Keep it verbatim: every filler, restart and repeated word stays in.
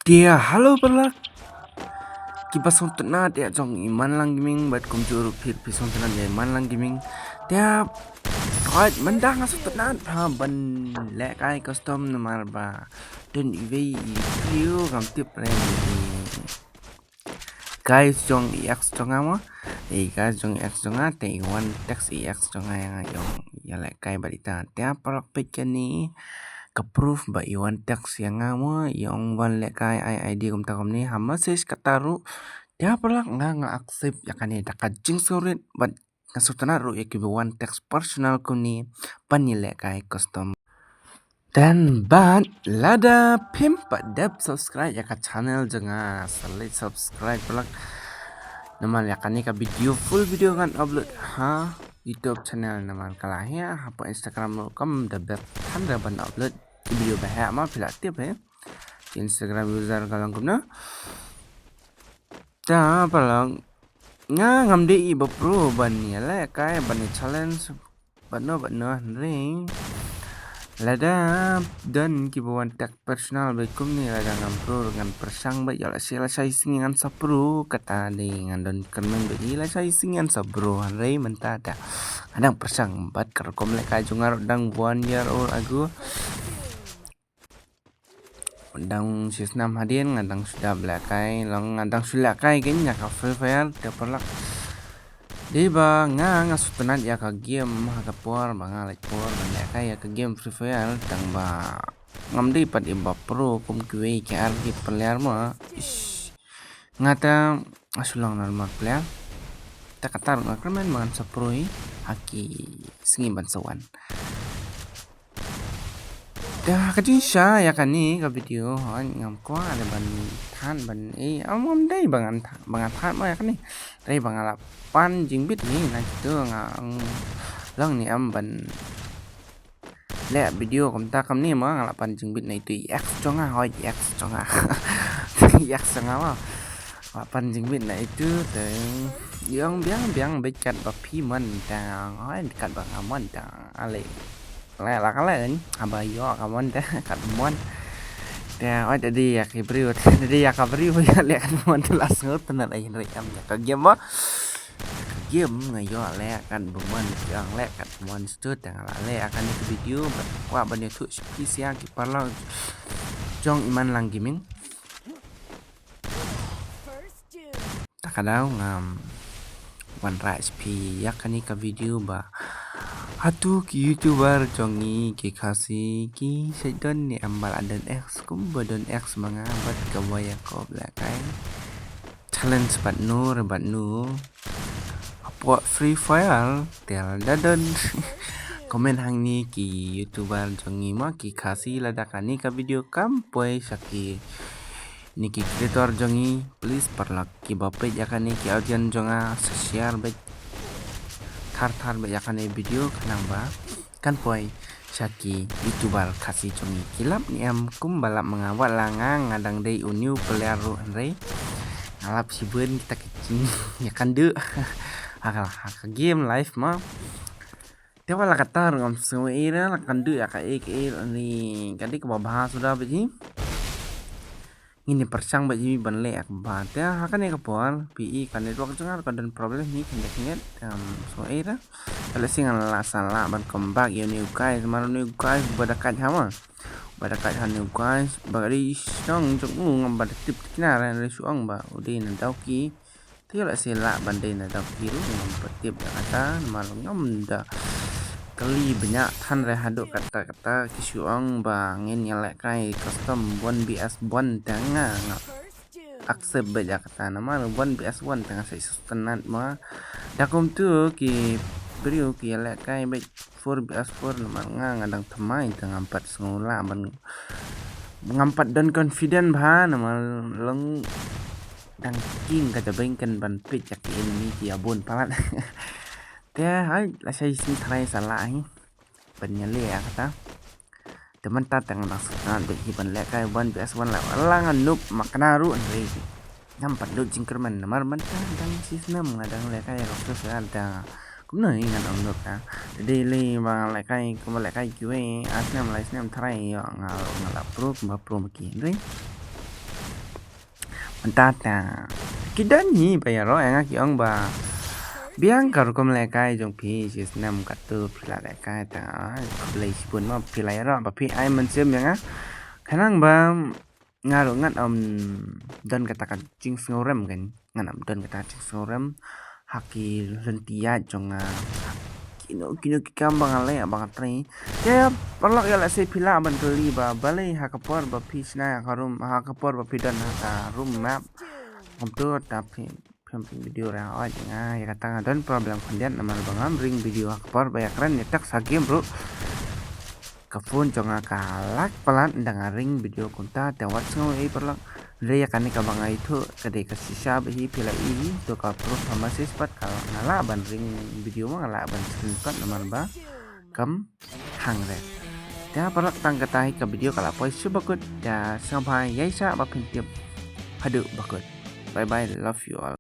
Te hello paralok kiba sngewtynnat ïa jong i Manlang Gaming bad kumjuh ruh phi phi sngewtynnat ïa i Manlang Gaming. Te hooid mynta nga sngewtynnat ha ban lehkai custom namar ba don iwei i briew ngam tip re i guys jong i ex jong nga mo. I guys jong i ex jong nga te i wan text i ex jong nga ïa nga ïa lehkai bad ita. Te paralok peit kane ka proof ba i wan text ïa nga mo, i ong wan lehkai ai ID kumta kumne ha message kata ruh. Te paralok nga nga accept ïa kane da ka jingsngewrit bad nga sngewtynnat ruh ïa kiba wan text personal kumne ban ïalehkai custom. Then bad lada phim pat dep subscribe ïa ka channel jong nga sa leit subscribe paralok. Namar ïa kane ka video full video ngan upload ha YouTube channel namar ka la heh hapoh Instagram ruh kam da beh than re ban upload ki video ba heh ma phi la tip hi. Ki Instagram user ka long kumno. Te paralok nga ngam dei iba pro ban ïalehkai ban ïa challenge bad no bad no hynrei lada don kiba wan text personal bad kumne lada ngam pro ngan pyrshang bad ïa lashai lashai sngi ngan sa pro kata dei ngan don kyrmen bad ïa lashai sngi ngan sa pro hynrei mynta te nga dang pyrshang bad ka rukom lehkai jong nga ruh dang one year old ago. Dang shi snem hadien nga dang shu dap lehkai long nga dang shu lehkai kein ïa ka Free Fire te paralok. Dei ba nga nga sngewtynnat ïa ka game ha ka por ba nga leit por ban lehkai ïa ka game Free Fire tang ba ngam dei pat iba pro kum kiwei ki ar ki player mo. Ish. Nga te nga shu long normal player. Te kata ruh nga kyrmen ba ngan sa pro hi ha ki sngi ban sa wan. Te ha ka jingshisha ïa kane ka video hooid ngam kwah re ban than ban eh am ngam dei ba ngan than ba ngan than ma ïa kane. Dei ba nga la pan jingbit ni na kitu nga long ni am ban leh video kumta kumne ma nga la pan jingbit na itu i ex jong nga hooid i ex jong nga. I ex jong nga ma la pan jingbit na itu te ïong biang biang beit kat ba phi mon te hooid kat ba nga mon te ale. Leh la ka leh kan haba ïoh ka mon te kat mon. Te hooid te dei ïa ki briew te dei ïa ka briew ïa leh kat mon te la sngewtynnat ai hynrei em ïa ka game ma. Game nga ïoh leh kat ba mon ïa leh kat ba mon stud te nga la leh ïa kane ka video bad kwah ban ïathuh sha phi sha ki paralok jong i Manlang Gaming. Ta ka daw ngam wanrah sha phi ïa kane ka video ba hato ki YouTuber jong ngi ki Khasi ki shait don ne em ba la don ex kumba don ex ma nga bad ka Boy Jacob lehkai. Challenge bad no re bad no hapoh Free Fire te lada don comment hangne ki YouTuber jong ngi ma ki Khasi lada kane ka video kam poi sha ki ne ki creator jong ngi please paralok kiba peit ïa kane ki audience jong nga sa share beit thar thar beit ïa kane video khnang ba kan poi sha ki YouTuber Khasi jong ngi ki lap ne em kumba lap ma nga wat la nga nga dang dei u new player ruh hynrei nga lap shibun kita ki jingïakynduh ha ka game live ma. Te wat la katta ruh ngam sngew ei re la kynduh ïa kaei kaei ruh ni ka dei kaba bha suda beit hi. Ngin ïa pyrshang beit hi ban leh ïa kaba bha te ha kane ka por phi i ka network jong nga ruh ka don problem hi khyndiat khyndiat te ngam sngew ei re. Te lehse ngan lah sa lah ban come back ïa u new guys namar u new guys ba da kat ha ma ba da kat ha u new guys ba ka dei shnong jong u ngam ba da tip tikna re re shu ong ba u dei na Dawki. Te lehse lah ban dei na Dawki ruh ngam pat tip ïa kata namar ngam da kylli bniah than re haduh katta katta ki shu ong ba ngin ïa lehkai custom one V S one te nga nga accept beit ïa kata namar one V S one te nga sa sngewtynnat ma. Da kumtu ki briew ki ïa lehkai beit four V S four namar nga nga dang thymmai te ngam pat sngew lah ban ngam pat don confident bha namar long dang king ka jabeng kan ban peit ïa ki enemy ki ïa bun palat. Te hai lashai sngi tharai sa lah hi ban ïa leh ïa kata. Te mynta te nga dang sngewtynnat beit hi ban lehkai one V S one la la nga noob ma kane ruh hynrei ngam pat lut jingkyrmen namar mynta dang shi snem nga dang lehkai ïa ka Free Fire te kumno hi ngan ong noob ta. Te dei lei ba nga lehkai kumba lehkai kiwei ar snem lai snem tharai ïoh nga nga la pro kumba pro ma ki hynrei Mynta ta ki don hi ba ïaroh ïa nga ki ong ba biang ka rukom lehkai jong phi shi snem katto phi la lehkai ta. Khublei shibun mo phi la ïaroh ba phi ai mynsiem ïa nga. Khnang ba nga ruh ngan ym don kata ka jingsngewrem kan. Ngan ym don kata ka jingsngewrem ha ki lynti ïaid jong nga. Kino kino ki kam ba nga leh ba nga trei. Te paralok ïa lehse phi lah ban kylli ba balei ha ka por ba phi shna ha ka room, ha ka por ba phi don ha ka room map. Kumta ta phi phim pyn video re. Oi nga ïa kata nga don problem khyndiat namar ba ngam ring video ha ka por ba ïakren ïa text ha game ruh. Ka phone jong nga ka lag palat ynda nga ring video kumta. Te wat sngew ei paralok. Hynrei ïa kane kaba nga ithuh ka dei ka shisha ba hi phi la i hi. To ka proof ha message pat ka nga lah ban ring video ma nga lah ban screenshot namar ba kam hangre. Te paralok tang kata hi ka video ka la poi shuh ba kut. Te sngewbha ïaishah ba phin tip. Haduh ba kut. Bye bye, love you all.